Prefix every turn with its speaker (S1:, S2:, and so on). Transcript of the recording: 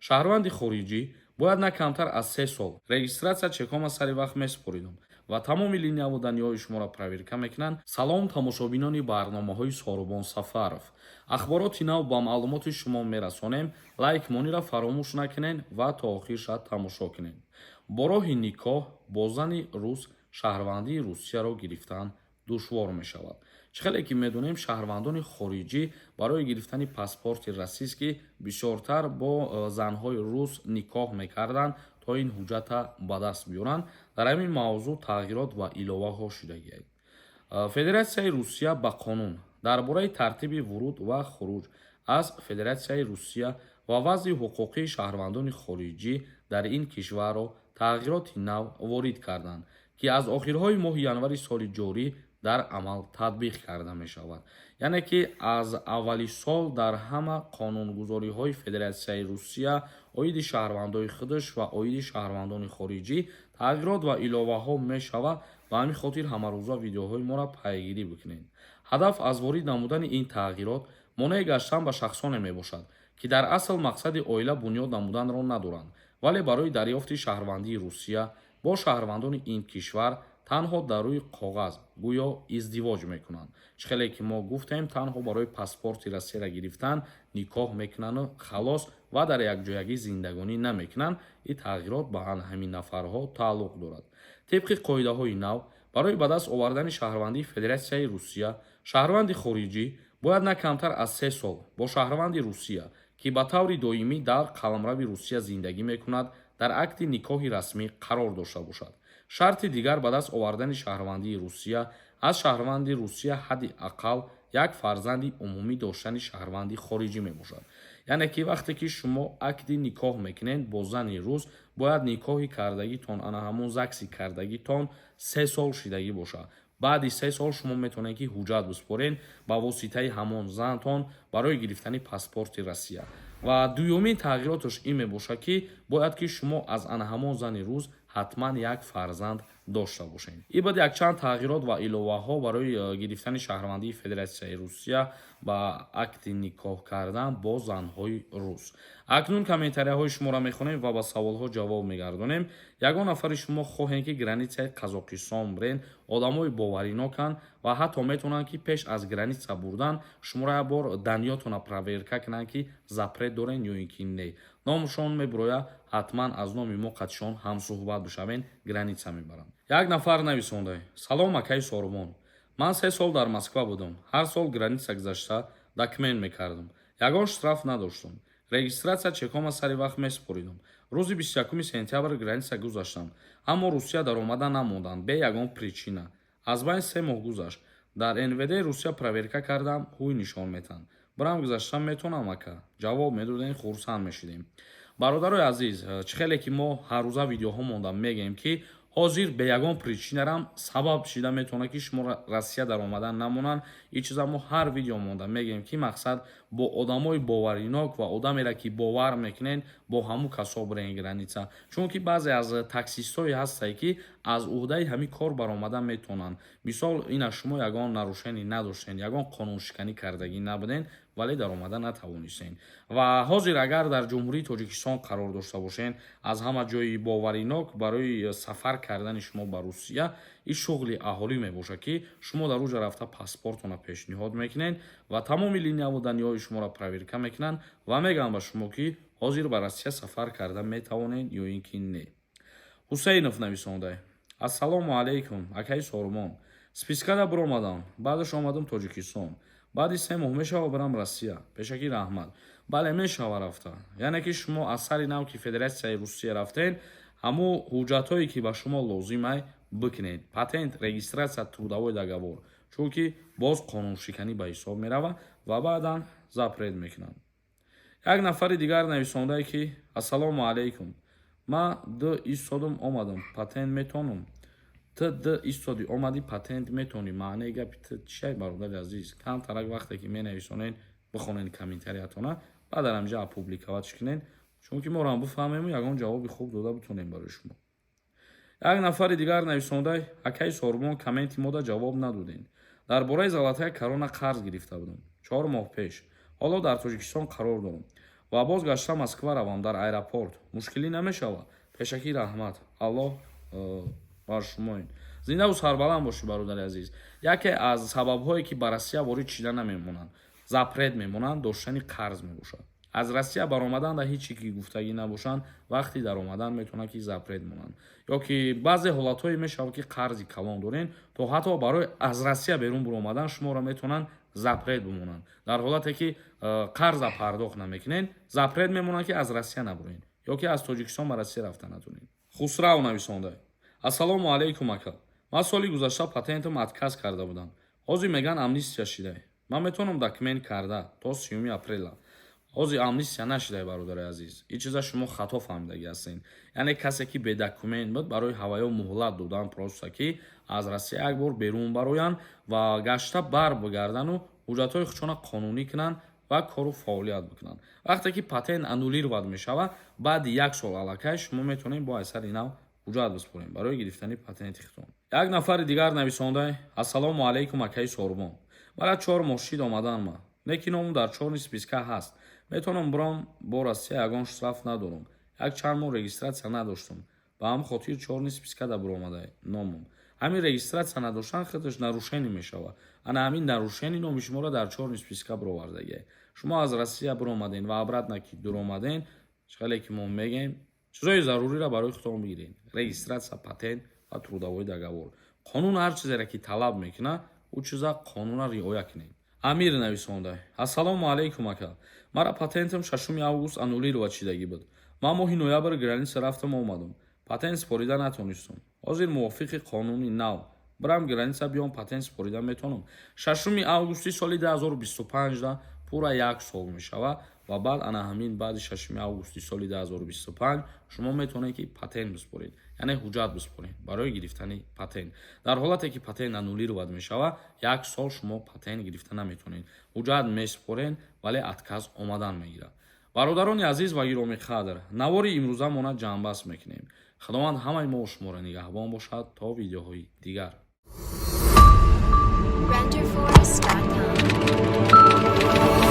S1: Шаҳрванди хориҷӣ бояд на камтар аз 3 сол регистрация чекома сари вақт месупоридам ва тамоми линияву данныеҳои шуморо проверка мекунанд. Салом, тамошобинони барномаҳои Сорубон Сафаров. Ахбороти нав ба маълумоти шумо мерасонем. Лайк монира фаромӯш накунед ва то охир шад тамошо кунед. Бо роҳи никоҳ бо зани рус шаҳрвандии Русияро гирифтан душвор мешавад. Чӣ хеле ки медонем, шаҳрвандони хориҷӣ барои гирифтани паспорти российский бисёртар бо занҳои рус никоҳ мекарданд, то ин ҳуҷҷата ба даст биёранд. Дар ҳамин мавзӯъ тағйирот ва иловаҳо шудагианд. Федератсияи Русия ба қонун дар бораи тартиби вуруд ва хуруҷ аз Федератсияи Русия ва вазъи ҳуқуқии шаҳрвандони хориҷӣ дар ин кишварро тағйироти нав ворид карданд, ки аз охирҳои моҳи январи соли ҷорӣ дар амал татбиқ карда мешавад. Яъне ки аз аввали сол дар ҳама қонунгузориҳои Федератсияи Русия оиди шаҳрвандои худаш ва оиди шаҳрвандони хориҷӣ тағйирот ва иловаҳо мешавад. Ба ҳамин хотир ҳамарӯза видеоҳои моро пайгирӣ бикунед. Ҳадаф аз ворид намудани ин тағйирот монеъ гаштан ба шахсоне мебошад, ки дар асл мақсади оила бунёд намуданро надоранд, вале барои дарёфти шаҳрвандии Русия бо шаҳрвандони ин кишвар танҳо дар рӯи коғаз гӯё издивоҷ мекунанд. Чӣ хеле ки мо гуфтем, танҳо барои паспорти Россияро гирифтан никоҳ мекунанду халос ва дар якҷоягӣ зиндагонӣ намекунанд. Ин тағйирот ба ҳамин нафарҳо тааллуқ дорад. Тибқи қоидаҳои нав, барои ба даст овардани шаҳрвандии Федератсияи Русия шаҳрванди хориҷӣ бояд на камтар аз 3 сол бо шаҳрванди Русия, ки ба таври доимӣ дар қаламрави Русия зиндагӣ мекунад, дар акди никоҳи расмӣ қарор дошта бошад. Шарти дигар ба даст овардани шаҳрвандии Русия аз шаҳрванди Русия ҳадди ақал як фарзанди умумӣ доштани шаҳрванди хориҷӣ мебошад. Яъне ки вақте ки шумо акди никоҳ мекунед бо зани рус, бояд никоҳи кардагитон, ана ҳамон ЗАГСи кардагитон 3 сол шидагӣ бошад. Баъди 3 сол шумо метавонед, ки ҳуҷҷат бисупоред ба воситаи ҳамон зантон барои гирифтани паспорти Россия. Ва дуюмин тағйироташ ин мебошад, ки бояд ки шумо аз ана ҳамон зани рус ҳатман як фарзанд дошта бошед. Ин баъд якчанд тағйирот ва иловаҳо барои гирифтани шаҳрвандии Федератсияи Русия ба акди никоҳ кардан бо занҳои рус. Акнун комментарияҳои шуморо мехонем ва ба саволҳо ҷавоб мегардонем. Ягон нафари шумо хоҳем, ки границаи Қазоқистон бирен, одамои бовариноканд ва ҳатто метавонанд, ки пеш аз граница бурдан шуморо як бор данныеётона проверка кунанд, ки запрет дорен ё ин ки не. Номшон мебирояд, ҳатман аз номи мо қатишон ҳамсӯҳбат бишавен, граница мебаранд. Як нафар нависонда: «Салом, акаи Сорубон. Ман 3 сол дар Москва будам. Ҳар сол граница гузашта документ мекардам, ягон штраф надоштам, регистрация чекома сари вақт месупоридам. Рӯзи 21 сентябр граница гузаштам, аммо Русия даромада намонданд бе ягон причина. Аз байн 3 моҳ гузашт. Дар НВД Русия проверка кардам, ҳуй нишон метаҳанд. Бирам гузаштан метавонам, ака? Ҷавоб медодем, хурсанд мешудем». Бародарои азиз, чӣ хеле ки мо ҳаррӯза видеоҳо монда мегӯем, ки ҳозир бе ягон причинарам сабаб шида метавонад, ки шумо Россия даромадан намонанд. Ин чиза мо ҳар видео монда мегӯем, ки мақсад бо одамои боваринок ва одамере ки бовар мекунед, бо ҳамун касо бирен граница, чунки баъзе аз таксистҳое ҳастае, ки аз уҳдаи ҳамин кор баромада метавонанд. Мисол, ина шумо ягон нарушение надоштен, ягон қонуншиканӣ кардагӣ набуден, вале даромада натавонистем. Ва ҳозир агар дар Ҷумҳурии Тоҷикистон қарор дошта бошен, аз ҳама ҷои боваринок барои сафар кардани шумо ба Русия ин шуғли аҳолӣ мебошад, ки шумо дар уҷа рафта паспортона пешниҳод мекунед ва тамоми линияву данныеҳои шуморо проверка мекунанд ва мегӯянд ба шумо, ки ҳозир ба Россия сафар карда метавонед ё ин ки не. Ҳусейнов нависонда: «Ассалому алайкум, акаи Сорумон. Спискада биромадам, баъдаш омадам Тоҷикистон. Баъди 3 моҳ мешава бирам Россия? Пешакӣ раҳмат». Бале, мешава рафта. Яъне ки шумо аз сари нав ки Федератсияи Русия рафтен, ҳамун ҳуҷҷатҳое ки ба шумо лозимай бикунед: патент, регистрация, трудовой договор, чунки боз қонуншиканӣ ба ҳисоб меравад ва баъдан запрет мекунанд. Як нафари дигар нависондае, ки «Ассалому алайкум, ман д истодум, омадам, патент метонам?» Т д истоди, омадӣ, патент метонӣ. Маънаи гапи т чиай, бародари азиз? Камтарак вақте ки менависонед, бихонед комментариятона, баъд дар ҳамҷа опубликовать кунед, чунки моро ҳам бифаҳмему ягон ҷавоби хуб дода битонем барои шумо. Як нафари дигар нависондай: «Акаи Сорбон, комменти мода ҷавоб надодем. Дар бораи Золотая корона қарз гирифта будам 4 моҳ пеш. Ҳоло дар Тоҷикистон қарор дорам. Ва боз гашта Москва равам, дар аэропорт мушкилӣ намешавад? Пешакӣ раҳмат, Аллоҳ бар шумоин. Зиндаву сарбаланд бошӣ, бародари азиз. Яке аз сабабҳое, ки ба Россия ворид шида намемонанд, запрет мемонанд, доштани қарз мебошад. Аз Россия баромадан да ҳеҷ ки гуфтагӣ набошанд, вақти даромадан метавонад, ки запрет монанд. Ё ки баъзе ҳолатҳое мешавад, ки қарзи калон дорен, то ҳатто барои аз Россия берун буромадан шуморо метавонанд запрет бимонанд. Дар ҳолате ки қарза пардохт намекунед, запрет мемонанд, ки аз Россия набурен ё ки аз Тоҷикистон ба Россия рафта натонед. Хусрав нависонда: «Ассалому алайкум, ака. Ман соли гузашта патентам отказ карда будам. Ҳозир меган, амнистия шидай. Ман метавонам документ карда то 30-уми апрела?» Ҳозир амнистия нашидай, бародари азиз. Ин чиза шумо хато фаҳмидагӣ ҳастед. Яъне касе ки бедокумент буд, барои ҳаваё муҳлат додан просто, ки аз Россия як бор берун бароянд ва гашта бар бигардану ҳуҷҷатҳои худшона қонунӣ кунанд ва кору фаъолият бикунанд. Вақте ки патент аннулировать мешавад, баъди як сол аллакай шумо метавонед бо айсари нав ҳуҷҷат биспорем барои гирифтани патенти худтон. Як нафари дигар нависонда: «Ассалому алайкум, акаи Сорбон. Мара 4 моҳ шид омадан ма, лекин номум дар чёрный списка ҳаст. Метавонам бурам бо Россия? Ягон штраф надорам. Як чанд моҳ регистрация надоштам, ба ҳамин хотир чёрный списка да буромада номум. Ҳамин регистрация надоштан худаш нарушение мешавад. Ана ҳамин нарушение номи шуморо дар чёрный списка буровардагия. Шумо аз Россия буромаден ва обратно ки дуромаден, хеле ки мо мегем, чизои заруриро барои худтон бигиред: регистрация, патент ва трудовой договор. Қонун ҳар чизеро ки талаб мекунад, ӯ чиза қонунро риоя кунед». Амир нависонда: «Ассалому алайкум, ака. Мара патентам 6 август аннулировать шидагӣ буд. Ман моҳи ноябр граница рафтам, омадам, патент супорида натонистам. Ҳозир мувофиқи қонуни нав бирам граница, биём, патент супорида метавонам?» 6 августи соли 2025 да пурра як сол мешавад ва баъд ана ҳамин баъди 6 августи соли 2025 шумо метавонед, ки патент биспоред, яъне ҳуҷҷат биспоред барои гирифтани патент. Дар ҳолате ки патент аннулировать мешавад, як сол шумо патент гирифта наметавонед. Ҳуҷҷат месупоред, вале отказ омадан мегирад. Бародарони азиз ва гиромиқадр, навори имрӯзамона ҷамъбаст мекунем. Худованд ҳамаи мо шуморо нигаҳбон бошад. То видеоҳои дигар.
S2: Renderforest.com.